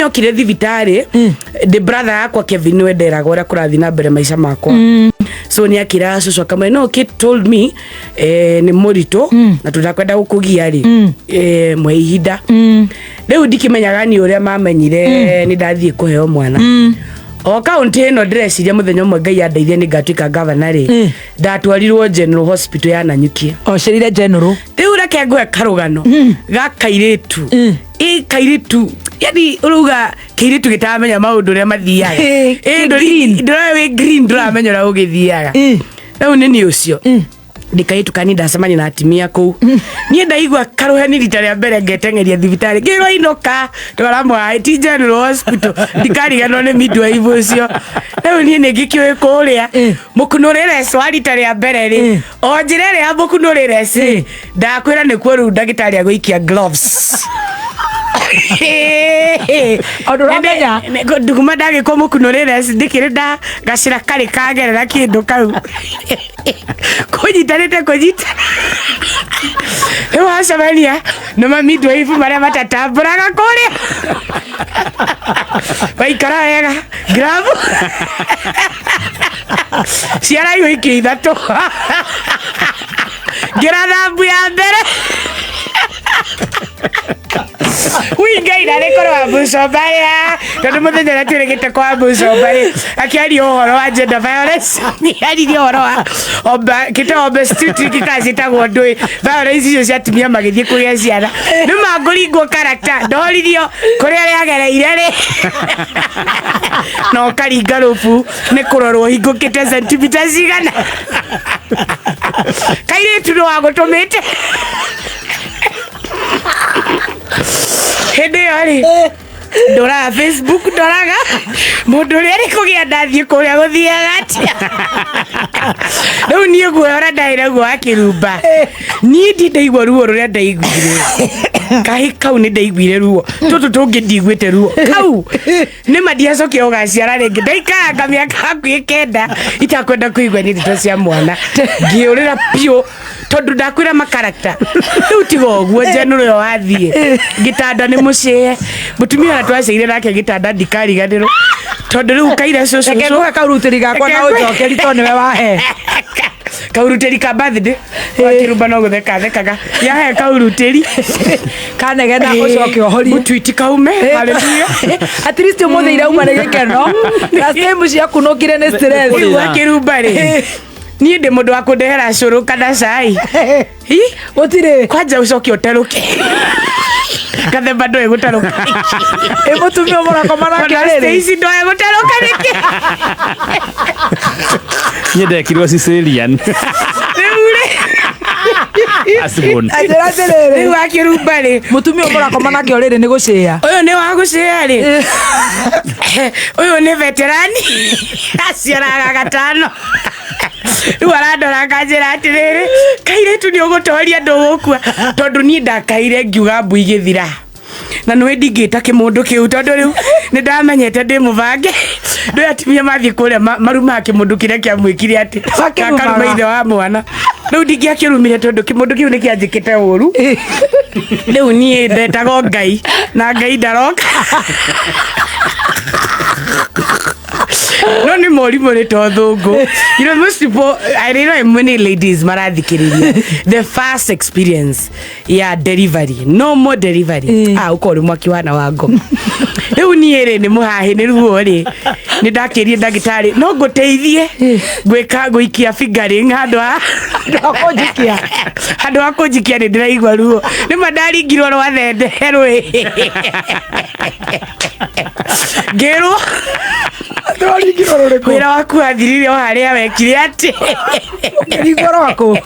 Nĩ okire thibitarĩ ndĩ brother yakwa Kevin nĩwe nderaga ũrĩa kũrathiĩ na mbere maica makwa, so nĩ akĩra cũcũ akamwĩra, "No Kate told me nĩ mũritũ na tũtakwenda gũkũgia rĩ, mwe ihinda." Rĩu ndikĩmenyaga ni ũrĩa mamenyire nĩ ndathiĩ kũheo mwana o kaunti ĩno. Ndĩreciria mũthenya ũmwe Ngai andeithia nĩ ngatuĩka gavana rĩ. Ndatwarirwo General Hospital ya Nanyuki. Ocerire General. Rĩu reke ngũhe karũgano ga kairĩtu, ĩ kairĩtu, yani ũrauga kĩirĩtu gĩtaramenya maũndũ ũrĩa mathiaga. Kĩ green. Ndũroĩ wĩ green, ndũramenya ũrĩa ũgĩthiaga. Rĩu nĩ niĩ ũcio ndikairĩtu kani ndacemania na atimia kũu. Niĩ ndaigua karũheni rita rĩa mbere ngeteng'eria thibitarĩ, ngĩrwo inũka, twara mwaĩ ti General Hospital. Ndikariganwo nĩ midwife ũcio. Rĩu niĩ nĩ ngĩkĩũĩ kũrĩa mũkunũrĩre wa rita rĩa mbere rĩ, o njĩra ĩrĩa ya mũkunũrĩre rĩ, ndakwĩra nĩkuo rĩu ndagĩtarĩ agũikia gloves. O ndũramenya? Nduguma ndagĩkwo mũkunũrĩre ndĩkĩrĩ nda gacĩra karĩ kagerera kĩndũ kau kũnyitanĩte kũnyita. Rĩu wacemania na mamidwife marĩa matatambũraga kũrĩa waikara wega, gravu ciaraihu ikĩ ithatũ ngĩra thambu ya mbere wingai na rä korwo wa Bucomba tondå må thenya å rä a twä rä gä te kwa Bucomba rä akĩaria ũhoro wa gender violence, nĩaririe ũhoro wa kĩte obstetric kana ciĩtagwo ndũĩ violence icio cia atumia magĩthiĩ kũgĩa ciana. Nĩ mangũringwo karata ndoririo kũrĩa rĩagereire rĩ na ũkaringa rũbu nĩ kũrorwo hingũkĩte sentimita cigana. Kairĩtu nĩ wagũtũmĩte hĩndĩ ĩyo rĩ, ndoraga Facebook, ndoraga mũndũ ũrĩa arĩ kũgĩa ndathiĩ kũrĩa gũthiaga atĩa. Rĩu niĩ guoya ũrĩa ndarĩ naguo wa kĩrumba, niĩ ndi ndaigua ruo rũrĩa ndaiguire kahĩ kau, nĩ ndaiguire ruo tũtũ tũngĩ ndiguĩte ruo kau. Nĩ ma ndiacokire gũgaciara rĩngĩ. Ndaikaranga mĩaka hakuhĩ 9 itakwenda kũigua nĩ ndeto cia mwana, ngĩũrĩra biũ tondũ ndakwĩra makarakta rĩu tiga ũguo njenũrũ ĩyo wathiĩ gĩtanda nĩ mũcĩe mũtumia ũrĩa twaceire nake gĩtanda, ndikariganĩrwo tondũ rĩu kaira cũcũ. Reke ngũhe kaurutĩri gakwa na ũnjokeri tondũ nĩwe wahe. Kaurutĩri ka birthday wakĩrumba no gũtheka thekaga yahe kaurutĩri. Kanegena ũcoke ũhorie. Mũtwiti kaume, hallelujah. At least ũmũthĩ irauma nĩ gĩkeno, last time ciakunũkire nĩ stress. Rĩu wakĩrumba rĩ, niĩ ndĩ mũndũ wa kũndehera cũrũ kana cai. Hi? Gũtirĩ. Kwanja ũcoke ũterũke gathemba, ndoĩ gũterũka. Ĩ mũtumia mũrakoma nake Ona rĩrĩ? Stacy ndoĩ gũterũka nĩkĩ. Niĩ ndekirwo cesarean. Rĩu rĩ Asibon. Anjĩra atĩrĩrĩ, rĩu wakĩrumba rĩ, mũtumia mũrakoma nake ũrĩrĩ nĩ gũcĩa? Ũyũ nĩ wa gũcĩa rĩ, ũyũ nĩ veterani aciaraga gatano. Rĩu arandora akanjĩra atĩrĩrĩ, "Kairĩtu nĩ ũgũtoria, ndũgũkua," tondũ niĩ ndakaire ngiuga mbu igĩthira na nĩwe ndingĩta kĩmũndũ kĩu tondũ rĩu nĩ ndamenyete ndĩ mũbange. Ndũĩ atumia mathiĩ kũrĩa marumaga kĩmũndũ kĩrĩa kĩamwĩkire atĩ Makĩrumaga. karuma ithe wa mwana. Rĩu ndingĩakĩrumire tondũ kĩmũndũ kĩu nĩ kĩanjĩkĩte ũru. Rĩu niĩ ndetagwo Ngai na Ngai ndaroka, no nĩ morimũ nĩ to thũngũ. You know, most people, I know many ladies marathikĩrĩria, the first experience ya delivery, no more delivery, ah, ũkorwo ũrĩ mwaki wana wa ngoma. Rĩu niĩ rĩ, nĩ mũhahĩ nĩ ruo rĩ, nĩ ndakĩrie ndagĩtarĩ no ngũteithie gwĩka gũikia fingering handũ ha Kũnjikia. Handũ ha kũnjikia nĩ ndĩraigua ruo. Nĩ ma ndaringirwo rwa thende rwĩ ngĩrwo Twaringirwo rũrĩkũ? Wĩra waku wathirire o harĩa wekire atĩ. Ringwo rwaku.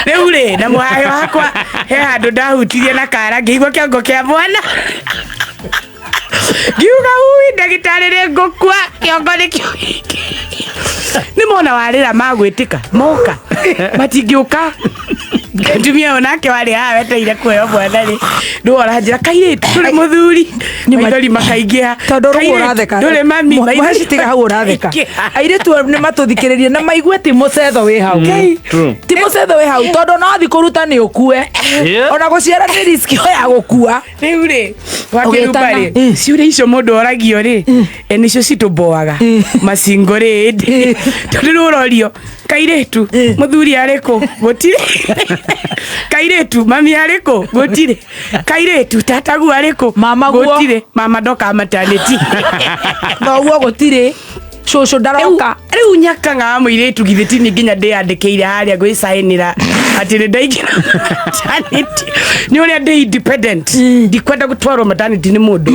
Rĩu rĩ, na mũhahĩ wakwa he handũ ndahutirie na kara, ngĩigua kĩongo kĩa mwana, ngiuga, "Ui, ndagĩtarĩ, nĩ ngũkua, kĩongo nĩkĩo gĩkĩ." Nĩ mona warĩra magwĩtĩka moka matingĩũka. Mũtumia ũyũ nake warĩ haha wetereire kũheo mwana rĩ, nĩwe ũranjĩra kairĩtu ndũrĩ mũthuri, maithori makaingĩha. Tondå rä u Kairĩtu, å ratheka ndũrĩ mami, maithori Mũheci tiga hau å ratheka. makaingĩha. Airĩtu nä matå thikä rä rie na maigue ti må cetho wä hau. True. Ti må cetho wä hau tondå no athi kå ruta nä å kue. Ona gå ciara nä riski ya gå kua. Rĩu rĩ, wakĩrumba Ũgĩtana. rĩ, ciũria icio mũndũ oragio rĩ, nĩcio citũmboaga macingo rĩ ĩndĩ tondũ rĩu ũrorio kairĩtu mũthuri arĩ kũ, gũtirĩ, kairĩtu mami arĩ kũ, gũtirĩ, kairĩtu tataguo arĩ kũ, Mama guo. gũtirĩ, mama ndoka maternity. Thoguo gå tirä, cåcå ndaroka. Rĩu nyakang'a wa mũirĩtu githĩ ti niĩ nginya ndĩyandĩkĩire harĩa gwĩcaĩnĩra atĩ nĩ ndaingĩra maternity nĩ ũrĩa ndĩ independent, ndikwenda gũtwarwo maternity nĩ mũndũ,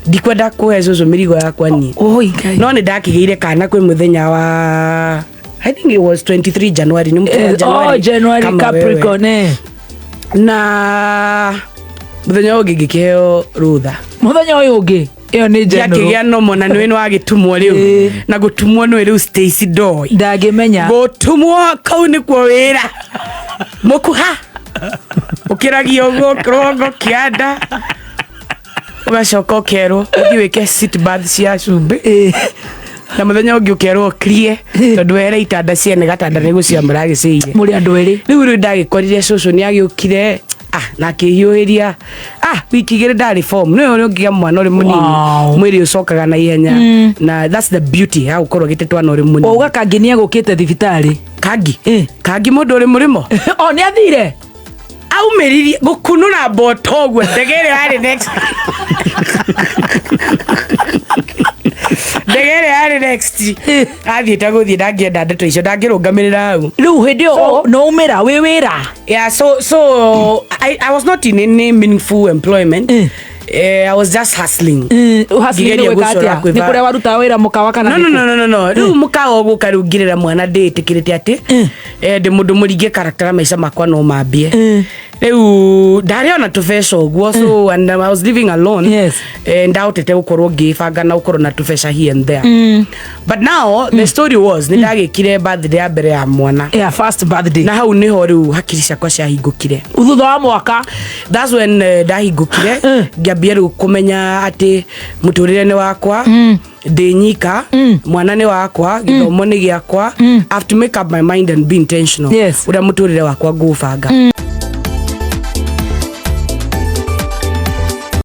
ndikwenda kũhe cũcũ mĩrigo yakwa niĩ. Oi Ngai. No nĩ ndakĩgĩire kana kwĩ mũthenya wa, I think it was 23 January, nĩ mũthenya wa January, Oh, January. Kama wewe. Capricorn, eh. Na mũthenya ũyũ ũngĩ ngĩkĩheo rũtha. Mũthenya ũyũ ũngĩ ĩyo nĩ general. Ngĩakĩgĩa nomo na nĩwe nĩwagĩtumwo rĩu. Na gũtumwo nĩwe rĩu Stacy Doy Ndangĩmenya. Gũtumwo kau nĩkuo wĩra mũkuha ũkĩragia ũguo kĩrongo kĩanda, ũgacoka ũkerwo ũthiĩ wĩke sit bath cia cumbĩ, na mũthenya ũngĩ ũkerwo ũkirie tondũ were itanda ciene gatanda nĩ gũcia mũragĩcĩire. Mũrĩ andũ erĩ. Rĩu ndagĩkorire cũcũ nĩ agĩũkire, na akĩhiũhĩria, wiki igĩrĩ ndarĩ form nĩwe ũrĩa ũngĩgĩa mwana ũrĩ mũnini. Mwĩrĩ ũcokaga na ihenya, na that's the beauty ya gũkorwo ũgĩte twana ũrĩ mũnini. Wauga kangĩ nĩ agũkĩte thibitarĩ? Kangi. Kangi mũndũ ũrĩ mũrĩmo. O nĩ athire. Aumĩririe gũkunũra mboto ũguo ndege ĩrĩa yarĩ next, ndege ĩrĩa yarĩ next athiĩte gũthiĩ, ndangĩenda ndeto icio, ndangĩrũngamĩrĩra hau. Rĩu hĩndĩ ĩyo no umĩra wĩ wĩra? Yeah, so I was not in any meaningful employment. I was just hustling. Hustling Ngĩgeria nĩ gwĩka gũcora atĩa? kwĩba- Nĩ kũrĩa warutaga wĩra mũkawa kana No, no. nĩkũ? No, no, no, no. Rĩu mũkawa ũgũka rĩu ngĩrera mwana ndĩĩtĩkĩrĩte atĩ ndĩ mũndũ mũringe karakara, maica makwa no mambie. Rĩu ndarĩ ona tũbeca ũguo, so and I was living alone. Ndahotete gũkorwo ngĩbanga na gũkorwo na tũbeca here and there, but now the story was nĩ ndagĩkire birthday ya mbere ya mwana. Yeah, first birthday. Na hau nĩho rĩu hakiri ciakwa ciahingũkire. Thutha wa mwaka. That's when ndahingũkire, ngĩambia rĩu kũmenya atĩ mũtũrĩre nĩ wakwa, ndĩ nyika, mwana nĩ wakwa, gĩthomo nĩ gĩakwa. I have to make up my mind and be intentional ũrĩa mũtũrĩre wakwa ngũbanga.